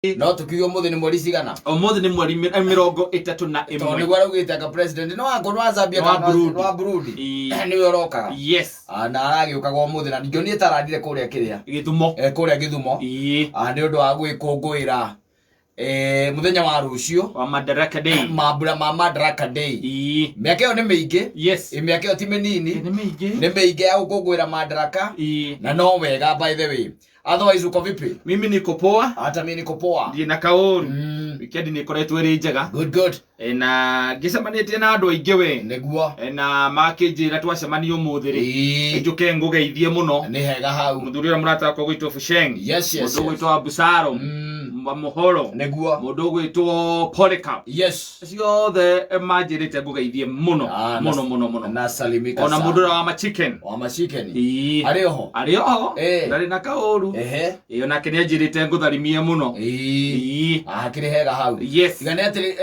No tukiuge umuthi ni mweri cigana? Ũmũthĩ nĩ mweri 31. Tondũ nĩguo araugĩte anga president no wa wa Zambia Nĩ wa kana Burundi. wa Burundi Ĩĩ. nĩwe ũrokaga. Yes. Ah, na aragĩũkaga ũmũthĩ na ngĩonire ta arandire kũrĩa kĩrĩa Gĩthumo. Kũrĩa Gĩthumo. Ĩĩ. Ah, nĩ ũndũ wa gwĩkũngũĩra mũthenya wa rũciũ wa Madaraka Day. Mambura ma Madaraka Day. Ĩĩ. Mĩaka ĩyo nĩ mĩingĩ. Yes. Mĩaka ĩyo ti mĩnini. Nĩ mĩingĩ. Nĩ mĩingĩ ya gũkũngũĩra Madaraka. Ĩĩ. Na no wega, by the way. Otherwise uko vipi? Mimi niko poa. Hata mimi niko poa. Ndirĩ na kaũru. Weekend nĩ ĩkoretwo ĩrĩ njega. Good, good. Na ngĩcemanĩtie na andũ aingĩ we. Nĩguo. Na makĩnjĩra twacemania ũmũthĩ rĩ, njũke ngũgeithie mũno. Nĩ hega hau. Mũthuri ũrĩa mũrata wakwa ũgwĩtwo Fusheng. Yes. Mũndũ ũgwĩtwo Abusaro. Wa Mũhoro. Nĩguo. Mũndũ ũgwĩtwo Polycarp. Acio othe manjĩrĩte ngũgeithie mũno. Ah, na- Mũno mũno mũno. Nasalimika Ona sana. mũndũ ũrĩa wa machicken. Wa machikeni. Ĩĩ. Arĩ oho. Arĩ oho. Ndarĩ na kaũru. Ĩĩ, onake nĩ anjĩrĩte ngũtharimie mũno. Ĩĩ. Ĩĩ. Ah, kĩrĩ hega hau. Yes. Tiga nĩ atĩ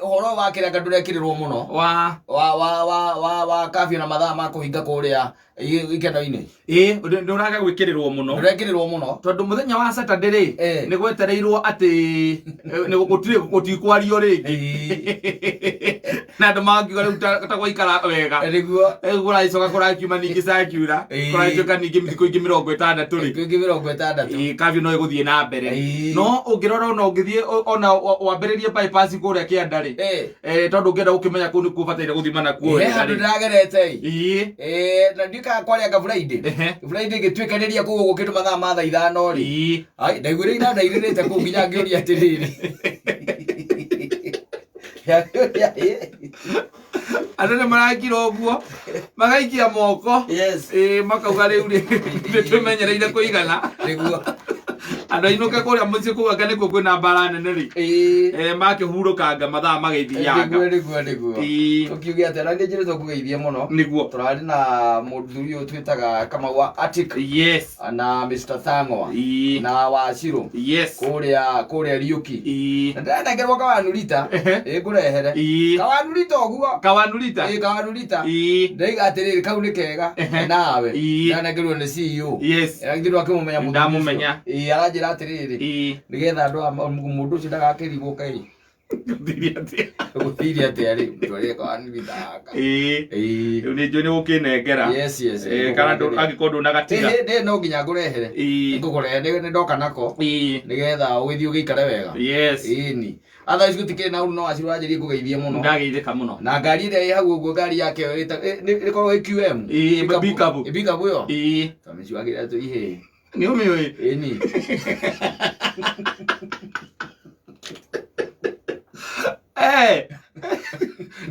ũhoro wa kĩrĩa ndũrekĩrĩrwo mũno. Wa Wa wa wa wa wa kafyu na mathaa ma kũhinga kũrĩa ikeno-inĩ. Ĩĩ, nĩ ũraga gwĩkĩrĩrwo mũno. Ndũrekĩrĩrwo mũno. Tondũ mũthenya wa Saturday rĩ, nĩ gwetereirwo atĩ nĩ gũtirĩ gũtikwario rĩngĩ. Na andũ makiuga rĩu ta gwaikara wega. Nĩguo. Kũragĩcoka kũrakiuma ningĩ circular. Kũragĩtuĩka ningĩ thikũ ingĩ 60 rĩ. Thikũ ingĩ 60. Ĩĩ, curfew no ĩgũthiĩ na mbere. No ũngĩrora ona ũngĩthiĩ ona wambĩrĩrie bypass kũrĩa kĩanda rĩ, tondũ ũngĩenda gũkĩmenya kũu nĩkuo ũbataire gũthima nakuo He wega handũ rĩ. ndĩragerete ĩ. Ĩĩ. Na ndiũkaga kwarĩa anga Friday. Friday ngĩtuĩkanĩria kũu ũguo kĩndũ mathaa ma thaa 5 rĩ. Ai, ndaiguire inanda irĩrĩte kũu nginya ngĩũria atĩrĩrĩ. Ngĩũria, ĩ. Andũ nĩ marakira ũguo magaikia moko. Yes. Ĩĩ, makauga rĩu rĩ nĩ twĩmenyereire kũigana. Nĩguo. Andũ ainũke kũrĩa mũciĩ kũu anga nĩkuo kwĩna mbara nene rĩ. Makĩhurũkanga mathaa magĩthianga. Nĩguo. Tũkiuge atĩa na nĩ njĩrĩtwo ngũgeithie mũno. Nĩguo. Tũrarĩ na mũthuri ũyũ twĩtaga Kamau wa Attic. Yes. Na Mr. Thang'wa. Na Wacirũ. Yes. Kũrĩa Riũki. Na ndĩranengerwo kawanurita. Ĩ ngũrehere. Kawanurita ũguo. Kawanurita. Ĩ kawanurita. Ndaiga atĩrĩrĩ kau nĩ kega. Nawe. Ndĩranengerwo nĩ CEO. Yes. Githĩ ndwakĩmũmenya mũthuri ũcio? Ndamũmenya. Ĩ aranjĩra atĩrĩrĩ. Nĩgetha andũ a mũndũ ũcio ndagakĩrigwo kaĩ. Gũthiire atĩa? Gũthiire atĩa rĩ? Mũtwarĩre kawanurita gaka. Ĩĩ. Ĩĩ. Rĩu nĩ njũĩ nĩ gũkĩnengera. Yes. Kana angĩkorwo ndũnagatiga. Ĩĩ, ĩĩ, no nginya ngũrehere. Ngũkũrehe nĩ ndoka nako. Nĩgetha ũgĩthiĩ ũgĩikare wega. Yes. Ĩni. Otherwise gũtikĩrĩ na ũru no Wacirũ wanjĩrie ngũgeithie mũno. Ndageithĩka mũno. Na ngari ĩrĩa ĩ hau ũguo ngari yake ĩyo ĩkoragwo ĩ QM. Ĩĩ, pickup. Ĩ pickup ĩyo. Ĩĩ. Twamĩcuagĩra tũ ihĩĩ. Nĩ ũmĩũĩ? Ĩni.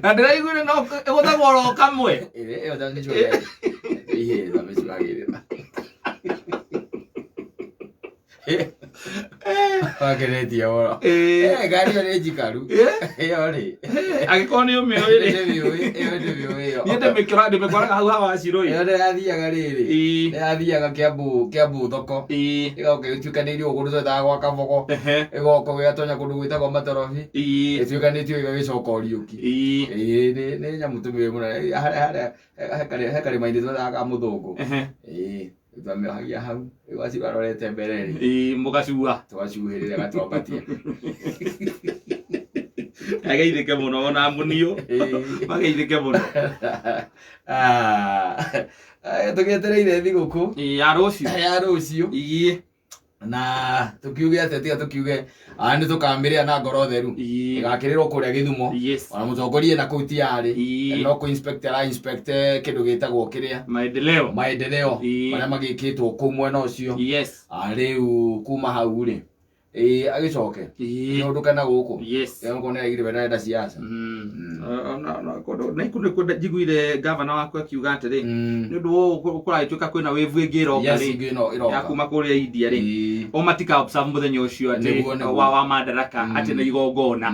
Na ndĩraiguire no ĩgũthagwo oro kamwe. Ĩrĩ ĩyo twamĩcuagĩra. Ihĩĩ twamĩcuagĩrĩra. Wakeretie ũhoro. Ngari ĩyo nĩ njikaru. Ĩyo rĩ. Angĩkorwo nĩ ũmĩũĩ rĩ. Ndĩmĩũĩ, ĩyo ndĩmĩũĩ ĩyo. Niĩ ndĩmĩkoraga hau hawa Wacirũ ĩ. Ĩyo nĩyathiaga rĩrĩ. Nĩyathiaga Kĩambu thoko. Ĩgoka ĩtuĩkanĩirie gũkũ twetaga gwa Kabogo. Ĩgoka ĩgatonya kũndũ gwĩtagwo Matorobi. Ĩtuĩkanĩtio ĩgagĩcoka Ũriũki. Ĩĩ nĩ nyamũ tũmĩũĩ mũno. Harĩa he karĩma-inĩ twetaga ka mũthũngũ. Ĩĩ. Twamĩohagia hau rĩu acio arorete mbere rĩ. Ĩĩ, mũgacua. Tũgacuhĩrĩra gatwambatia. Ageithĩke mũno ona mũniũ. Mageithĩke mũno. Ah, tũgĩetereire thigũkũ ya rũciũ. Ya rũciũ. Ĩĩ. Na tukiuge atĩa tiga tukiuge nĩ tũkamĩrĩa na ngoro theru. Ĩgakĩrĩrwo kũrĩa Gĩthumo. Yes. Ona mũtongoria na kũu tiarĩ. No kũ inspect ara inspect kĩndũ gĩtagwo kĩrĩa maendeleo. Maendeleo marĩa magĩkĩtwo kũu mwena ũcio. Yes. Rĩu kuma hau rĩ ĩĩ agĩcoke nĩ kana gũkũ. Yes. Okorwo nĩ araigire we ndarenda siasa. Na iku nĩkuo njiguire gavana waku akiuga atĩrĩ nĩ ũndũ wa ũũ kũragĩtuĩka kwĩna wave ĩngĩ ĩroka Yes, rĩ ĩngĩ ĩno ĩroka. ya kuma kũrĩa India rĩ o matika observe mũthenya ũcio atĩ Nĩguo. wa Madaraka atĩ nĩ igongona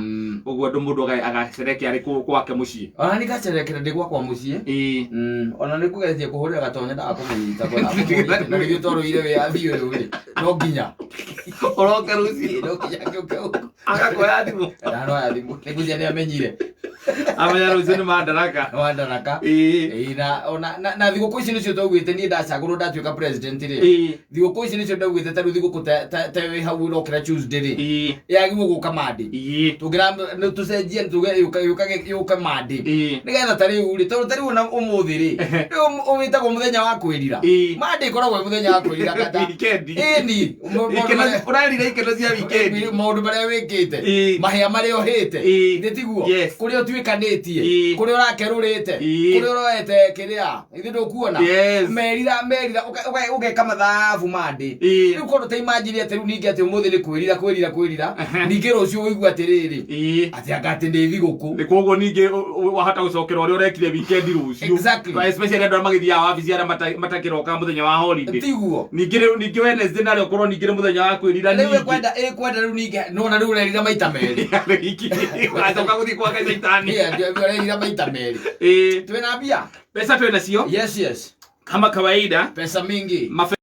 ũguo andũ mũndũ agacerekea arĩ gwake mũciĩ. Ona nĩ ngacerekera ndĩ gwakwa mũciĩ. Ona nĩ kũgeretie kũhũrĩra gatonya ndagakũmũnyita kũnyita na githĩ twarũire wĩyathi ũyũ rĩ no nginya ũroke rũciũ no nginya ngĩũke gũkũ. Agakuoya thimũ. Ndanoya thimũ nĩ ngwĩciria nĩ amenyire. Amenya rũciũ nĩ Madaraka. Madaraka. Ĩĩ. Ĩĩ, na ona na thigũkũ ici nĩcio twaugĩte niĩ ndacagũrwo ndatuĩka president rĩ. Ĩĩ. Thigũkũ ici nĩcio ndaugĩte ta rĩu thigũkũ ta wĩ hau ũrokĩra Tuesday rĩ. Ĩĩ. Yagĩrĩirwo gũka Monday. Ĩĩ. Tũngĩra nĩ tũcenjie tuge yũke yũkage yũke Monday. Ĩĩ. Nĩgetha ta rĩu rĩ, tondũ ta rĩu ona ũmũthĩ rĩ, rĩu wĩtagwo mũthenya wa kwĩrira. Ĩĩ. Monday ĩkoragwo ĩ mũthenya wa kwĩrira kata. Weekend. Ĩni. Ũrerira ikeno cia weekend. Maũndũ marĩa wĩkĩte. Ĩĩ. Mahĩa marĩa ũhĩte. Ĩĩ. Nĩ tiguo? Yes. Kũrĩa ũtuĩkanĩtie. Ĩĩ. Kũrĩa ũrakerũrĩte. Ĩĩ. Kũrĩa ũroete kĩrĩa. Ithe ndũkuona. Yes. Merira merira ũgeka mathabu Monday. Ĩĩ. Rĩu korwo ta imagine atĩ rĩu ningĩ atĩ ũmũthĩ nĩ kwĩrira kwĩrira kwĩrira. Ningĩ rũciũ ũigue atĩrĩrĩ. Ĩĩ. Atĩ anga atĩ nĩ thigũkũ. Nĩ koguo ningĩ wahota gũcokera ũrĩa ũrekire weekend rũciũ. Exactly. Especially andũ arĩa magĩthiaga wabici arĩa matakĩroka mũthenya wa holiday. Tiguo. Ningĩ rĩu ningĩ Wednesday narĩo ũkorwo ningĩ nĩ mũthenya wa kwĩrira Rĩu ningĩ. ĩkwenda ĩkwenda rĩu ningĩ nona rĩu ũrerira maita merĩ. Ũgacoka gũthiĩ kwa Ngai caitani. Ĩĩ, ũrerira maita merĩ. Ĩĩ. Twĩna mbia? Pesa twĩ nacio Yes, yes. kama kawaida Pesa mingi. mafe